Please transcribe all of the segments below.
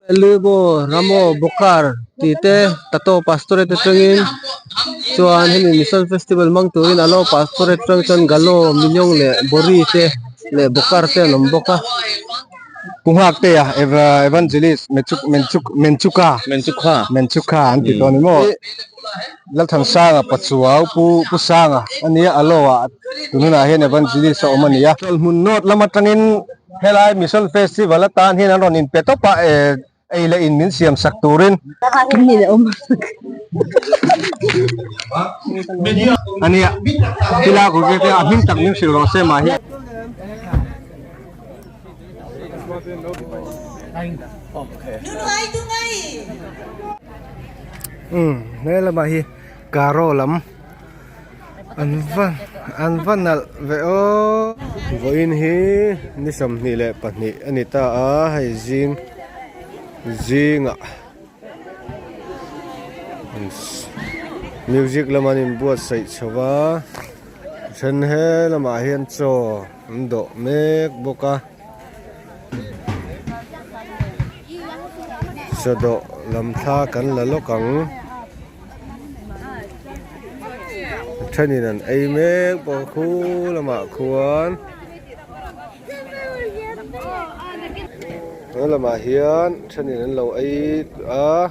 Lubo Ramo Bokar tih te Tato Pastorate atangin chuan hemi Mission Festival hmang turin Alo Pastorate atang chuan Galo Minyong leh Bori te leh Bokar te an awm bawk a. Pu Nghaktea Evangelist Menchuka Menchuka an ti tawh a ni maw? Lalthansanga Pachuau Pu Pu Sanga a nia Alo ah tunhunah hian Evangelist a awm a ni a. Chawlhmun North lam atangin Helai Mission Festival atan hian an rawn inpe tawp a, ei leh in min siam sak turin. A nia, thila kut ve te a hming tak min hrilh rawh se mah hi. Umm he lamah hi Garo lam. An va an va nalh ve aw. Vawiin hi ni 22 a ni ta a hei zing zingah music lam an inbuatsaih chho va then he lamah hian chaw an dawh mek bawk a chaw dawh lam thla kan la lawk ang. Thenin an ei mek bawk a khu lamah khuan he lamah hian thenin an lo ei a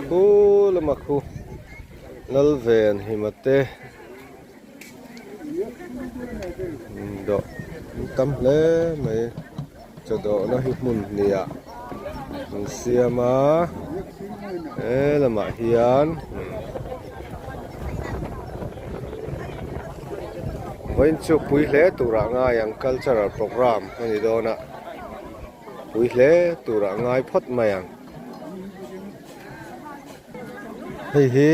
khu lamah khu Lalven hima te dawh an tam hle mai chaw dawhna hi hmun hnih ah an siam a he lamah hian vawiin chu pui hle turah ngai ang cultural programme a ni dawn a pui hle turah ngai phawt mai ang hei hi.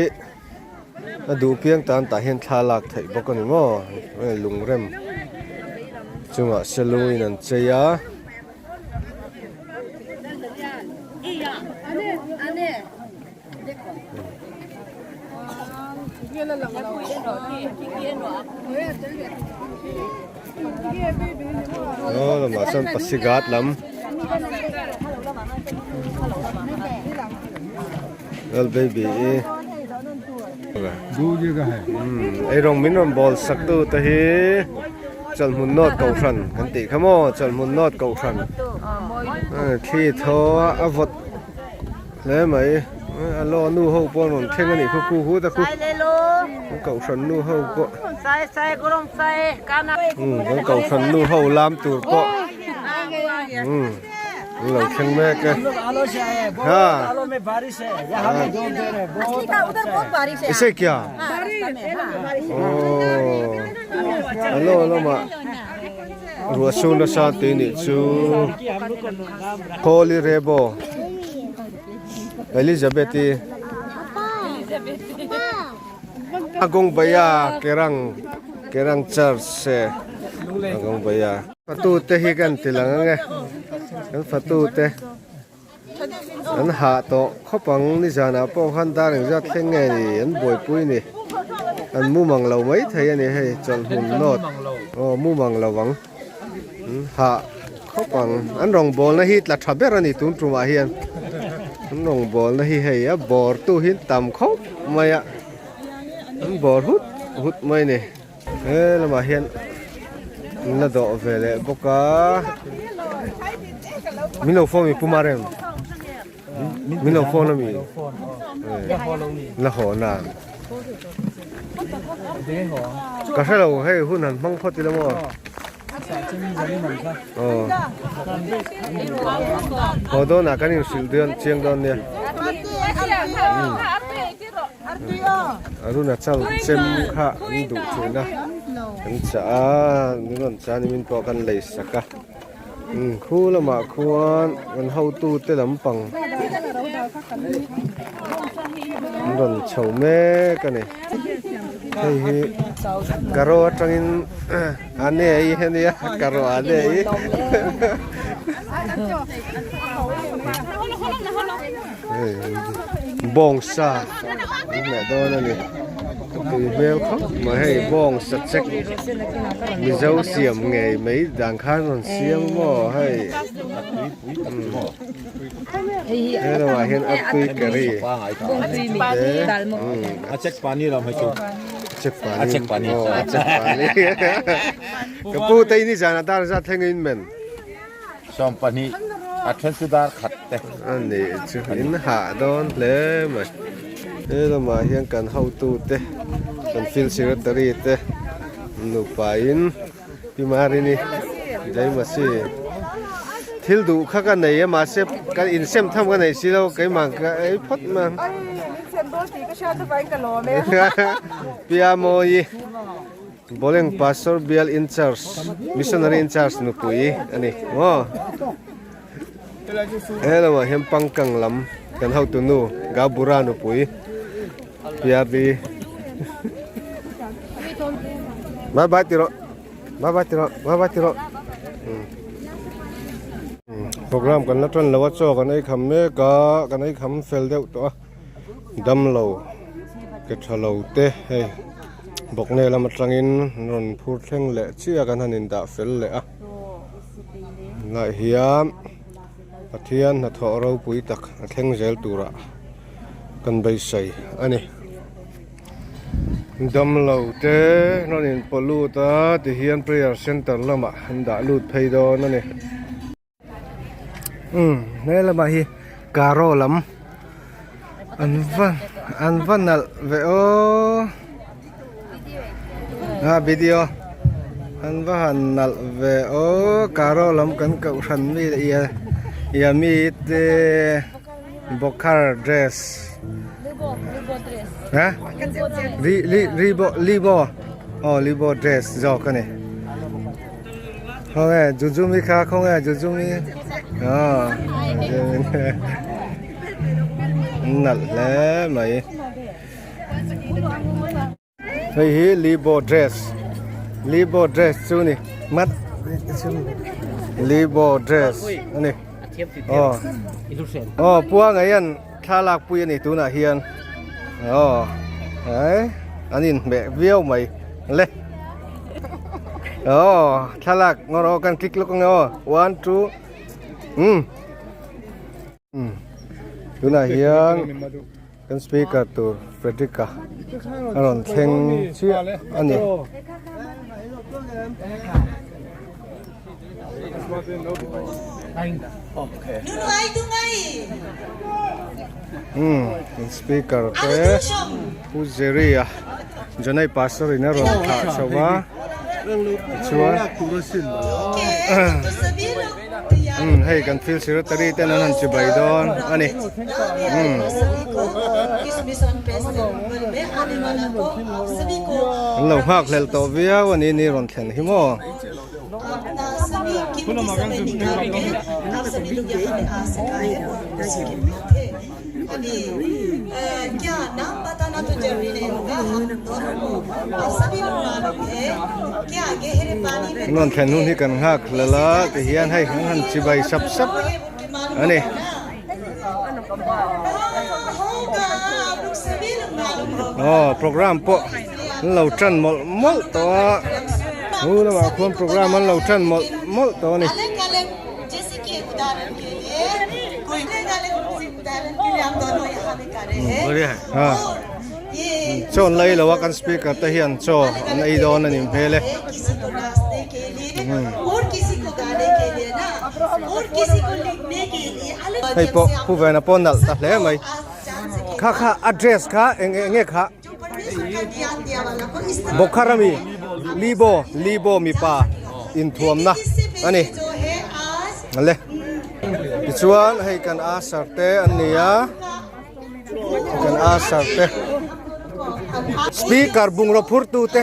A duh piang tan tah hian thla lak theih bawk a ni maw hei lungrem chungah selungin an chei a. Aw lamah chuan pasigat lam. Lal baby i ei rawng min rawn bawl sak tu te hi chawlhmun nawt kohhran kan tih kha maw chawlhmun nawt kohhran thli thaw a a vawt hle mai a law nu ho pawh an rawn thleng a nih khu khu hu ta khu kohhran nu ho pawh kan kohhran nu ho lam tur pawh. An lo thleng mek e. Ha. Ise kya? Oh. Alo lama ruah sur nasa tui nih chu Holy Rebo Elizabeth i Agong Baya Kerang Kerang Church se Agong Baya. Fatu te hi kan ti lang ang e kan fatu te an hah tawh khawp ang nizanah pawh khan dar engzat thleng nge ni an buaipui ni an mu mang lo mai thei a ni hei chawlhmun nawt aw mu mang lo ang an hah khawp ang an rawngbawlna hi tla tha ber a ni tun tumah hian an rawngbawlna hi hei a bawr tu hi an tam khawp mai a an bawr hut hut mai a ni. He lamah hian an la dawh ve leh bawk a min lo phone mi pu Marem min lo phone ami la haw na ka hre lo hei hun han hmang phawt ila maw aw haw dawnah kan inhrilh dawn chiang dawn nia. Arunachal chem kha an duh thin a an chah a min rawn chah a ni min pawh kan lei sak a khu lamah khuan kan hotu te lampang an rawn chho mek a ni hei hi karo atangin a nei a nia karo a nei. Bawngsa an hmeh dawn a ni. tui hmel khawp mai hei bawng sachek mizo siam ngei mai dan khan rawn siam maw hei he lamah hian artui curry te a chek pani aw a chek pani ka pu te in nizan a dar zat thleng in men. 20 a then chu dar khat te. A nih chu in hah dawn hle mai. He lamah hian kan hotu te kan field secretary te nupa in Pi Marini Jaimasi thil duh kha ka nei a mahse kan insem tham ka nei si lo keimah ka ei phawt mai ang. Pi Amawi. Boleng Pastor Bial in charge Missionary in charge nupui a ni maw he lamah hian pangkang lam kan hotu nu Gabura nupui Piari bye bye ti rawh bye bye ti rawh bye bye ti rawh program kan la tan lo a chaw kan ei kham mek a kan ei kham fel deuh tawh a damlo ke tha lo te hei. Bawkne lam atangin an rawn phur thleng leh chiah kan han indah fel leh a tunah hian Pathian hnathawh ropui tak a thleng zel turah kan beisei a ni damlo te rawn in pawh lut a tihian prayer center lamah an dah lut phei dawn a ni. Umm he lamah hi karo lam an va an va nalh ve aw a video an va han nalh ve aw karo lam kan kohhran mi leh ia ia mi te bawkhar dress ha ri ri ribo libo aw libo dress zawk a ni. Khawnge Jujumi kha khawnge Jujumi aw an nalh hle mai hei hi libo dress libo dress chu ni mat libo dress ani aw aw puanga hian thla lak pui ani tunah hian aw eh an inhmeh viau mai le. Aw thlalak ngawr aw kan click lawk ange aw one two umm umm tunah hian kan speaker tur Frederick-a a rawn thleng chiah a ni. Umm speaker te Pu Jerry-a Jonai pastor in a rawn thlah chho va tichuan umm hei kan field secretary ten an han chibai dawn a ni umm. An lo nghak hlelh tawh viau a ni ni rawn thlen hi maw. An rawn thlen hun hi kan nghak hlelh a tihian hei an han chibai sap sap a ni. Aw program pawh an lo tan mawlh mawlh tawh a hu lamah khuan program an lo tan mawlh mawlh tawh a ni. Chaw an la ei lo a kan speaker te hian chaw an ei dawn a ni hmel e. Hei pawh Pu Vena pawh nalh ta hle mai. Kha kha a dress kha eng eng nge kha? Bawkha rami Libo Libo mipa inthuamna a ni. Le tichuan hei kan Asar te an ni a kan Asar te speaker bungraw phur tu te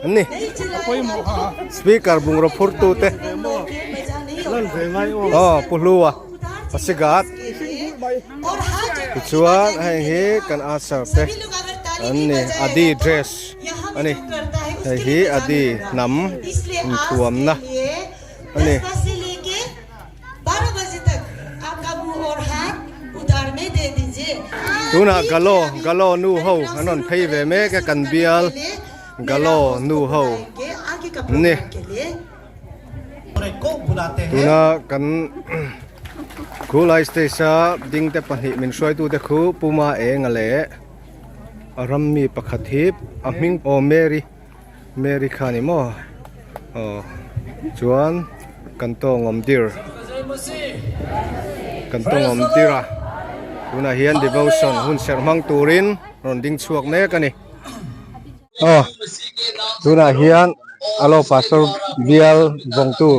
an ni speaker bungraw phur tu te aw Pu Hlua Pasigat tichuan hei hi kan Asar te an ni Adi dress a ni hei hi Adi hnam inthuamna. a ni. Tunah Galo Galo nu ho an rawn phei ve mek a kan bial Galo nu ho ni. Tuna kan khulai stage a ding te pahnih min hruaitute khu Puma Enga leh a rammi pakhat hi a hming aw Mary Mary kha ni maw aw chuan kan tawng awm dir kan tawng awm dir a tunah hian devotion hun serh hmang turin rawn ding chhuak mek a ni. Aw tunah hian alo pastor bial vawngtu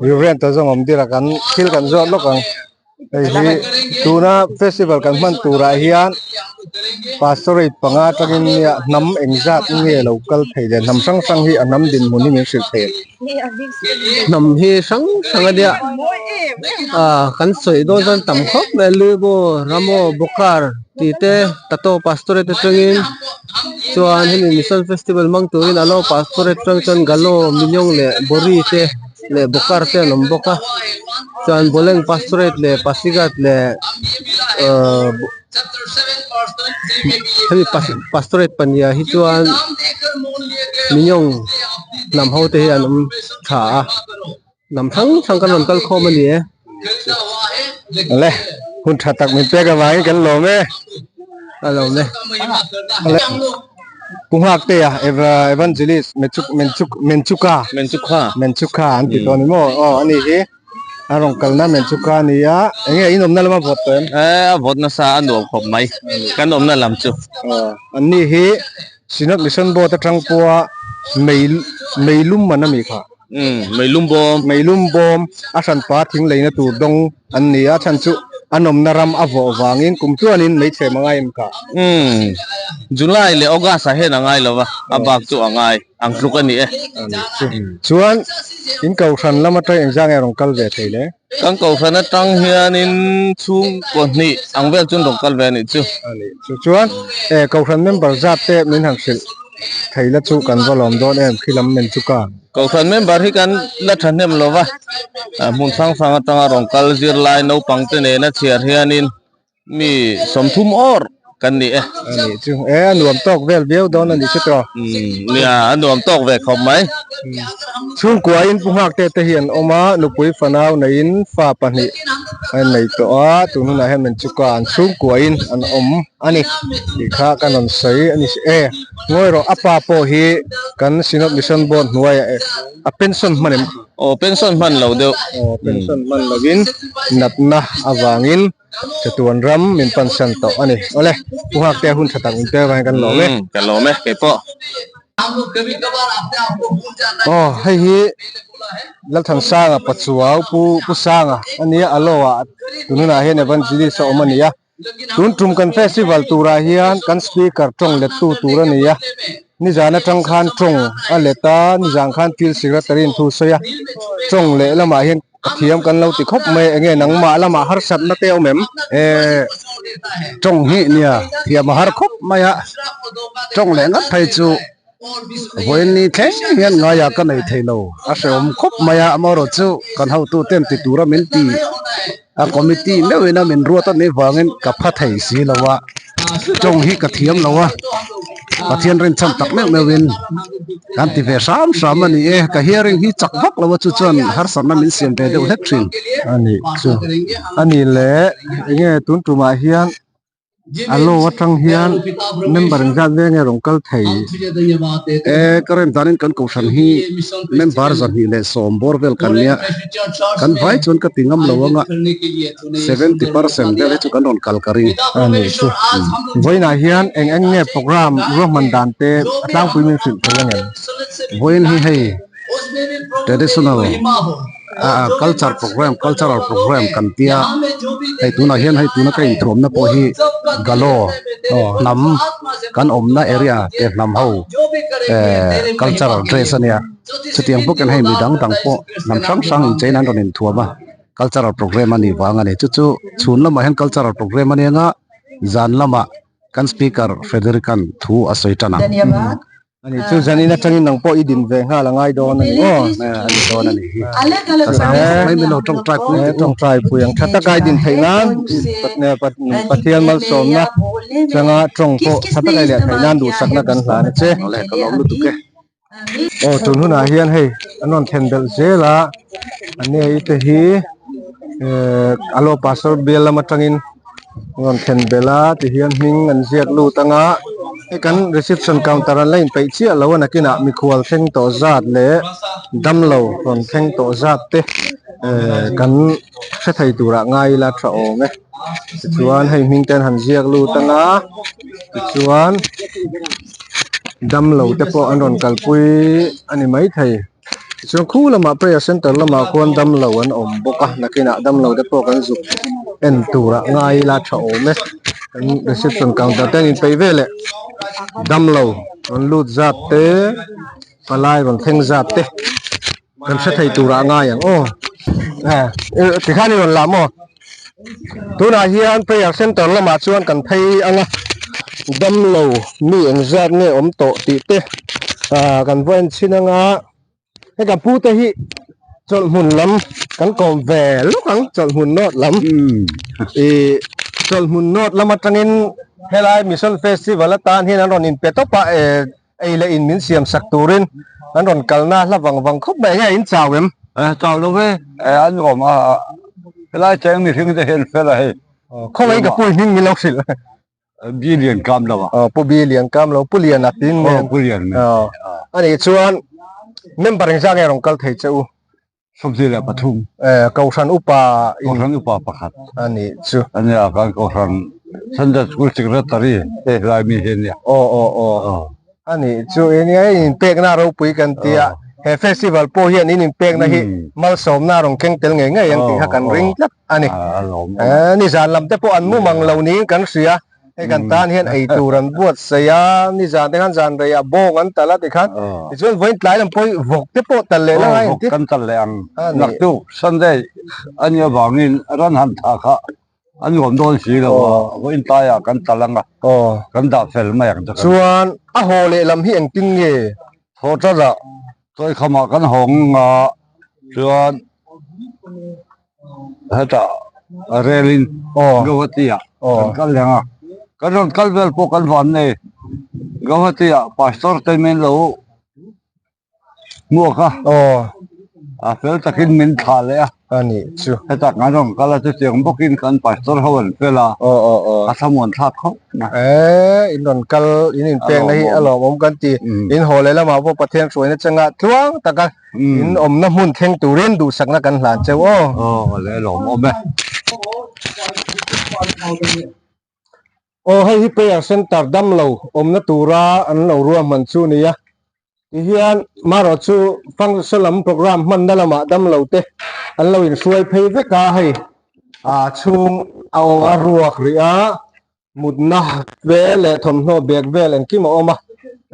Reverend ta zawng awm dir a kan thil kan zawt lawk ang hei hi tuna festival kan hman turah hian pastorate panga atangin nia hnam engzat nge lo kal thei le hnam hrang hrang hi a hnam dinhmun hi min hrilh thei hnam hi hrang hrang a nia ah kan sawi dawn chuan tam khawp mai a Lubo Ramo Bokar tih te Tato pastorate atangin. Chuan hemi mission festival hmang turin alo pastorate atang chuan Galo Minyong leh Bori te leh Bokar te an awm bawk a chuan Boleng pastorate leh Pasighat leh ahh hemi pastorate pahnih ah hi chuan Minyong hnam ho te hi an awm tha a hnam hrang hrang kan rawn kal khawm a ni e. Le hun tha tak min pek avangin kan lawm e. A lawm e. Le Pu Nghakte a Evangelist Menchuk Menchuk Menchuka Menchukha Menchukha an ti tawh a ni maw aw ani hi a rawn kalna Menchukha a ni a enge in awmna lama vawt tawh em? E a vawt nasa a nuam khawp mai kan awmna lam chu. Aw anni hi Synod Mission Board atang pawha mei meilum man a mi kha. Meilum bawm. Meilum bawm a hranpa thing leina tur dawng an ni a, chhan chu a nawmna ram a vawh vangin kum tluanin meichhem a ngai em kha? Umm, July leh August ah hian a ngai lo va, a bak chu a ngai ang tluk a ni e. Chuan in kohhran lam atang engzah nge rawn kal ve thei le? Kan kohhran atang hianin chhungkaw hnih ang vel chuan rawn kal ve a nih chu. A nih chu. Chuan kohhran member zat te min han hrilh thei la chu kan va lawm dawn em khi lam men chu ka. Kohhran member hi kan la thahnem lo va, hmun hrang hrang atanga rawn kal zirlai naupang te nena chhiar hianin mi 30 awr kan ni e. A nih chu. E a nuam tawk vel viau dawn a nih chu tawh. Umm nia a nuam tawk ve khawp mai. Chhungkuain Pu Nghakte te hi an awm a, nupui fanau neiin fa pahnih a nei tawh a, tun hunah hian Menchuka an chhungkuain an awm a ni tih kha ka rawn sawi a ni si e. Ngawi rawh, a pa pawh hi kan Synod Mission Board hnuaiah a pension hman em? Aw pension hman lo deuh. Aw pension hman lovin natna avangin Chatuan ram min pansan tawh a ni. Awle, Pu Nghakte a hun tha tak min pek avangin kan lawm e. Kan lawm e, kei pawh. Aw, hei hi Lalthansanga Pachuau Pu Pu Sanga a nia, a law ah tun hunah hian Evangelist a awm a ni a. Tun tum kan festival turah hian kan speaker tawng lettu tur a ni a. Nizan atang khan tawng a let a, nizan khan field secretary in thu sawi a. Tawng leh lamah hian Ka thiam kan lo ti khawp mai, enge nangmah lamah harsatna te awm em? Eh, tawng hi nia thiam a har khawp mai a, tawng leh ngat phei chu vawiin ni thleng hian ngaia ka nei thei lo, a hrehawm khawp mai a, amaherawh chu kan hotu ten ti tura min ti a, committee meuhin a min ruat a nih vangin ka pha thei si lo a, tawng hi ka thiam lo a. Pathian rinchhan tak meuh meuhin kan ti ve hram hram a ni e. Ka hearing hi chak vak lo a chu chuan harsatna min siam ve deuh hlek thin. A nih chu. A nih leh enge tun tumah hian a law atang hian member engzat ve nge rawn kal thei? E, ka rem danin kan kohhran hi member 210 bawr vel kan nia. Kan vai chuan ka ti ngam lo anga. 70% vel hi chu kan rawn kal ka ring. A nih chu. Vawiinah hian eng eng nge program ruahman dan te a tlangpui min hrilh thei angem? Vawiin hi hei traditional culture program cultural program kan tia hei tunah hian hei tuna ka inthuamna pawh hi Galo hnam kan awmna area te hnam ho cultural dress a nia chutiang bawkin hei midang dang pawh hnam hrang hrang incheina an rawn inthuam a. Cultural program a nih vang a ni. Chu chu chhun lamah hian cultural program a ni ang a, zan lamah kan speaker Frederick-a'n thu a sawi tan ang. Ani chu zanin atangin nang pawh i din ve nghal a ngai dawn a ni maw? A ni dawn a ni hi. Mai min lo tawngtai pui teh u. Tawngtai pui ang tha taka i din theih nan Pathian malsawmna changa tawng pawh tha taka i leh theih nan duhsakna kan hlan a che. Awle ka lawm lutuk e. Aw tun hunah hian hei an rawn thlen belh zel a, a nei te hi Alo Pastor bial lam atangin an rawn thlen belh a tihian hming an ziak lut ang a, hei kan reception counter an la inpeih chiah lo a nakinah mikhual thleng tawh zat leh damlo rawn thleng tawh zat te kan hre thei turah ngai ila tha awm e tichuan hei hming te an han ziak lut ang a tichuan. Damlo te pawh an rawn kalpui a ni maithei tichuan khu lamah prayer center lamah khuan damlo an awm bawk a nakinah damlo te pawh kan zuk en turah ngai ila tha awm e kan reception counter te an inpeih veleh damlo rawn lut zat te palai rawn thleng zat te kan hre thei turah a ngai ang aw tikhan i rawn lah maw tunah hian prayer center lamah chuan kan phei ang a damlo mi engzat nge awm tawh tih te ah kan va en chhin ang a hei kan pu te hi chawlhhmun lam kan kawm ve lawk ang chawlhhmun nawt lam ih chawlhhmun nawt lam atangin helai mission festival atan hian an rawn inpe tawp a eh. Ei leh in min siam sak turin an rawn kalna hla vang vang khawp mai enge in chau em? Chau lo ve, an awm a, helai cheng mihring te hian fel a hei. Khawngaih ka pu i hming min lo hrilh. Bi Lian Kam lo a. Pu Bi Lian Kam lo, Pu Lian a tin nen. Pu Lian nen. Ani chuan member engzah nge rawn kal thei che u? 23. Kohhran upa in Kohhran upa pakhat. A nih chu. A nia kan Kohhran Sunday School Secretary hei hlai mi hi a nia. Aw aw aw. A nih chu eng nge inpekna ropui kan ti a. He festival pawh hian in inpekna hi malsawmna rawn keng tel ngei ngei ang tih kha kan ring tlat a ni. Nizan lam te pawh an mum ang lo niin kan hria. Hei kan tan hian ei tur an buatsaih a, nizan te khan zan reiah bawng an talh a tikhan tichuan vawiin tlai lam pawh hi vawk te pawh talh leh la ngai ang ti. Vawk kan talh leh ang. Naktuk Sunday a nih avangin ran han thah kha a nuam dawn si lo a, vawiin tlaiah kan talh ang a, kan dah fel mai ang chu. Chuan a haw leh lam hi engtin nge? Haw ṭat a, Tawikhamah kan hawng a, chuan hetah relin Guwahati ah kan kal leh ang a, kan rawn kal vel pawh kan van nei Guwahati ah pastor te min lo hmuak a, a fel takin min thlah leh a. A nih chu. Hetah kan rawn kal a chutiang bawkin kan pastor ho an fel a, a thlamuan thlak khawp mai. E, in rawn kal, in inpekna hi a lawmawm kan ti. In haw leh lamah pawh Pathian hruaina changa tluang taka in awmna hmun thleng turin duhsakna kan hlan cheu aw. Aw, a lawmawm e. Aw hei hi prayer center damlo awmna tura an lo ruahman chu nia tihian marawh chu function lam program hmanna lamah damlo te an lo inhruai phei vek a hei ah chhung a awm a ruak rih a mutna vel leh thawmhnaw bag vel engkim a awm a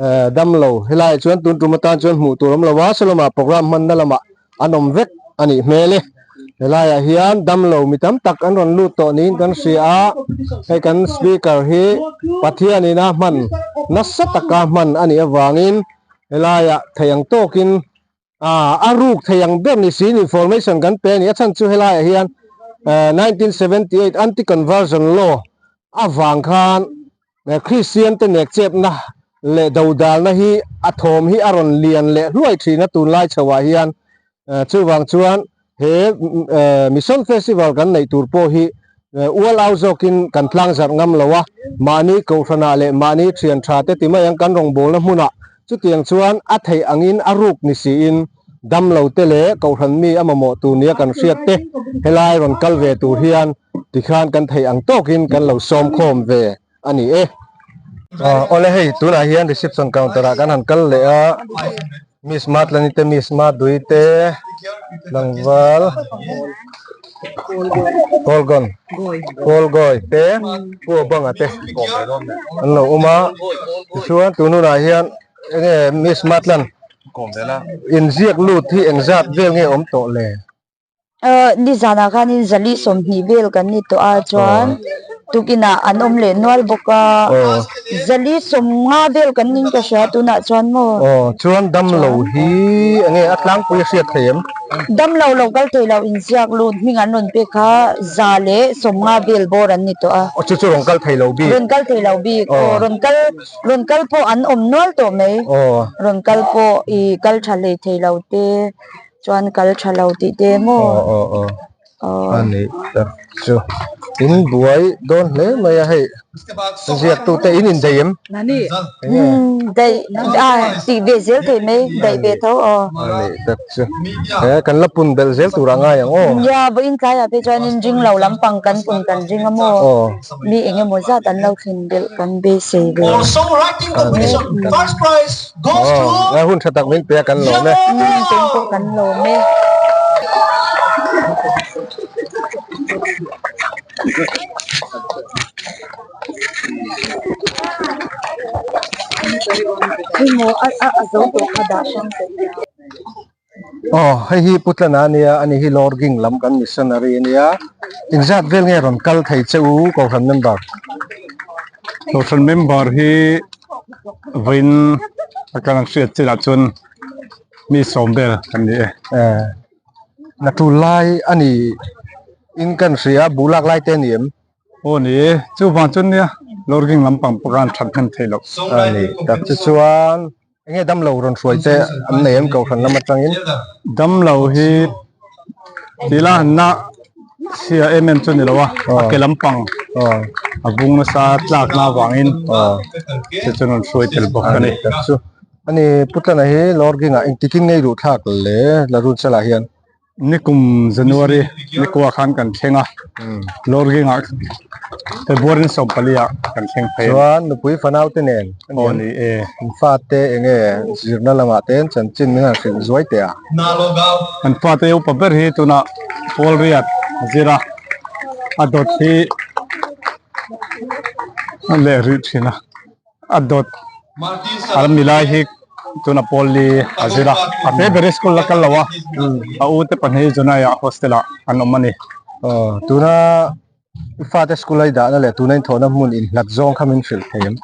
eh damlo helaiah chuan tun tum atan chuan hmuh tur awm lo a sawlamah program hmanna lamah an awm vek a nih hmel e. Helaiah hian damlo mi tam tak an rawn lut tawh niin kan hria a, hei kan speaker hi Pathianin a hman nasa taka hman a nih avangin helaiah thei ang tawkin ah a ruk thei ang ber ni siin information kan pe a ni. A chhan chu helaiah hian 1978 Anti-Conversion Law avang khan Kristian te nekchepna leh dodalna hi a thawm hi a rawn lian leh hluai thin a tunlai chhoah hian. Chuvang chuan he Mission Festival kan neih tur pawh hi ual au zawkin kan tlangzarh ngam lo a, mahni kohhranah leh mahni thian tha te ti mai ang kan rawngbawlna hmunah chutiang chuan a theih angin a ruk ni siin damlo te leh kohhran mi a mamawh tur nia kan hriat te helai rawn kal ve tur hian Tikhan kan theih ang tawkin kan lo sawm khawm ve a ni e. Awle hei tunah hian reception counter ah kan han kal leh a, Miss Matlani te Miss Madui te tlangval Kawlgon Kawlgawi te Pu Obanga te an lo awm a, tichuan tun hunah hian enge Miss Matlan inziak lut hi engzat vel nge awm tawh le? Nizanah khanin zali 20 vel kan ni tawh a chuan. Tukinah an awm leh nual bawk a, zali sawmnga vel kan ning ka hria tunah chuan maw. Aw chuan damlo hi enge a tlangpui a hriat thei em? Damlo lo kal thei lo inziak lut hming an rawn pek kha za leh sawmnga vel bawr an ni tawh a. Aw chu chu rawn kal thei lo bik. Rawn kal thei lo bik aw rawn kal rawn kal pawh an awm nual tawh mai. Aw. Rawn kal pawh i kal tha hlei thei lo te chuan kal tha lo tih te maw. Aw aw aw. A nih tak chu in buai dawn hle mai a hei ziak tu te in indaih em? Umm daih a tih ve zel thei mai daih ve tho aw. A nih tak chu he kan la pun belh zel tur a ngai ang aw. Nia vawiin tlaiah phei chuan in ring lo lampang kan pun kan ring a maw mi eng emaw zat an lo thlen belh kan beisei ve. Aw hun tha tak min pe a kan lawm e. Umm keng pawh kan lawm e. Aw hei hi Putlana ania ani hi Lorging lam kan missionary ania engzat vel nge rawn kal thei che u Kohhran member. Kohhran member hi vawiin a kan hriat chinah chuan mi sawm vel kan ni e. Na tul lai ani in kan hria buh lak lai te ani em? Aw ni e, chuvang chuan nia Lorging lampang pawh khan that hnem thei loh. Ani tak chu chuan Enge damlo rawn hruai che an nei em kohhran lam atangin? Damlo hi tila na chhia em em chu ni lo a, a ke lampang a vung nasa tlak na avangin chu chuan rawn hruai tel bawk a ni. Chu ani Putlana hi Lorging ah engtikin ngei duh thlak le Larunchal ah hian? Nikum January nikua khan kan thleng a, Lorging ah February ni 14 ah kan thleng phei a ni. Chuan nupui fanau te nen a ni Aw ni e. An fate enge zirna lamah te chanchin min han hrilh zuai teh a. An fate upa ber hi tunah Paul Riat a zir a, a dawt hi a leh rih thin a. A dawt a mi lai hi tuna pawl li a zir a, a te ber hi school la kal lo a, a u te pahnih Junai ah hostel ah an awm a ni. Aw tuna i fate school a i dahna leh tuna inthawhna hmun inhlat zawng kha min hrilh thei em?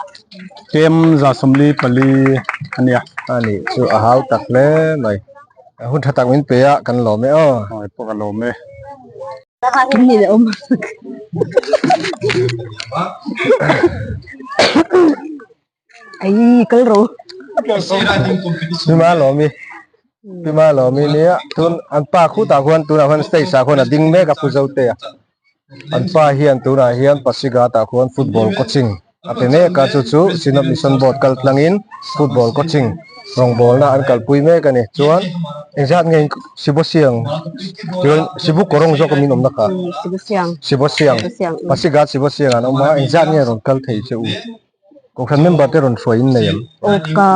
Kem 44 a nia. A nih chu a hau tak hle mai. Hun tha tak min pe a kan lawm e aw. Aw pawh ka lawm e. Pima lawmi Pima lawmi nia tun an pa khutah khuan tunah khuan stage ah khuan a ding mek a pu zote a an pa hian tunah hian Pasighat ah khuan football coaching a pe mek a chu chu Synod Mission Board kal tlangin football coaching rawngbawlna an kalpui mek a ni chuan engzat nge Sibosiang chuan Sibu kawrawng zawk a min awmna kha Sibosiang Pasighat Sibosiang an awm a engzat nge rawn kal thei che u Kohhran member te rawn hruai in nei em? Aw ka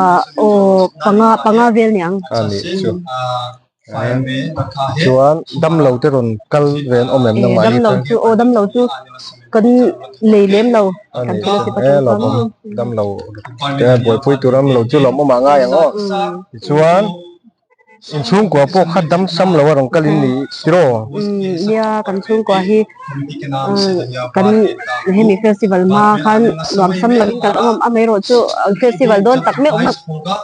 aw panga panga vel niang. A nih chu. Chuan damlo te rawn kal ve an awm em nangmah ni? Damlo chu aw damlo chu kan nei lem lo. A nih chu e lawmawm damlo te buaipui tur awm lo chu lawmawm ah ngai ang aw. Tichuan Inchhungkua pawh kha dam sam lo a rawn kal in ni tiraw? Nia kan chhungkua hi kan hemi festival hma khan nuam sam lo in kan awm a amaherawh chu festival dawn tak meuh meuh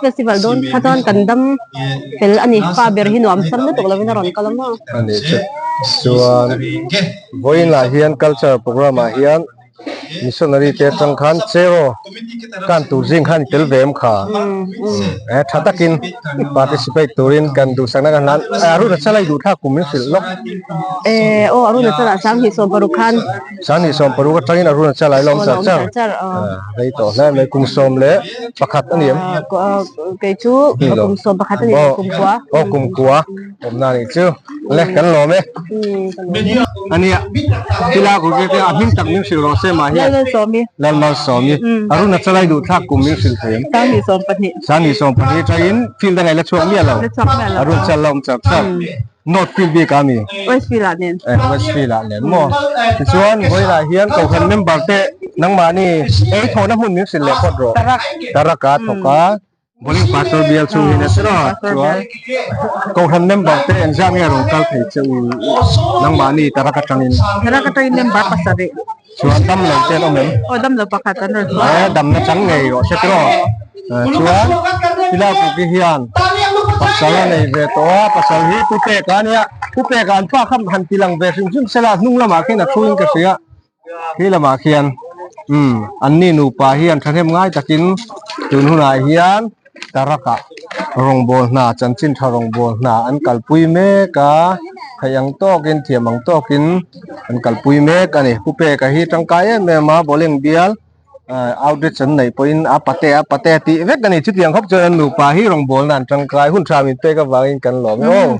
festival dawn kha chuan kan dam fel a ni pa ber hi nuam sam lutuk lovin a rawn kal a maw. A nih chu chuan vawiin ah hian culture programme ah hian Missionary te atang khan chero kan tur zing khan tel ve em kha eh tha takin participate turin kan duhsakna kan hlan Arunachal a i duh thlak kum min hrilh lawk. Eh aw Arunachal ah 2016 khan. 2016 atangin Arunachal ah i lawm char char rei tawh hle mai kum 11 a ni em? Kei chu kum 11 a ni kum kua. Aw kum kua. Awmna nih chu le kan lawm e. Ania thila ku te a hming tak min hrilh rawh se mah hian Lalmalsawmi Lalmalsawmi Arunachala i duh thlak kum min hrilh thei em 2022 2022 tangin field a ngaih la chhuak miah lo Arunachal la awm char char North field bik ah mi West field ah nen West field ah nen maw tichuan vawilah hian kohhran member te nangmahni ei thawhna hmun min hrilh leh phawt rawh Tarak a thawk a Bowling Pastor bial chhung hi nasa rawh chuan Kohhran member te engzat nge rawn kal thei che u nangmahni Tarak atangin? Tarak atangin member pasarih. Chuan dam lo te an awm em? Aw dam lo pakhat an rawn hruai. Eh damna chang ngei rawh se tiraw. Chuan Pilak Kuki hian pasal a nei ve tawh a, pasal hi Pu Peka a nia. Pu Peka an pa kha han ti lang ve hrim hrim se la, hnung lamah khian a thu in ka hria. Khi lamah khian umm anni nupa hian thahnem ngai takin tun hunah hian Tarakah rawngbawl hna chanchin tha rawngbawl hna an kalpui mek a, theih ang tawkin thiam ang tawkin an kalpui mek a ni. Pu Peka hi tangkai em em a bowling bial outreach an neih pawhin a pate a pate tih vek a ni. Chutiang khawp chuan an nupa hi rawngbawlna an tangkai hun tha min pek avangin kan lawm e aw.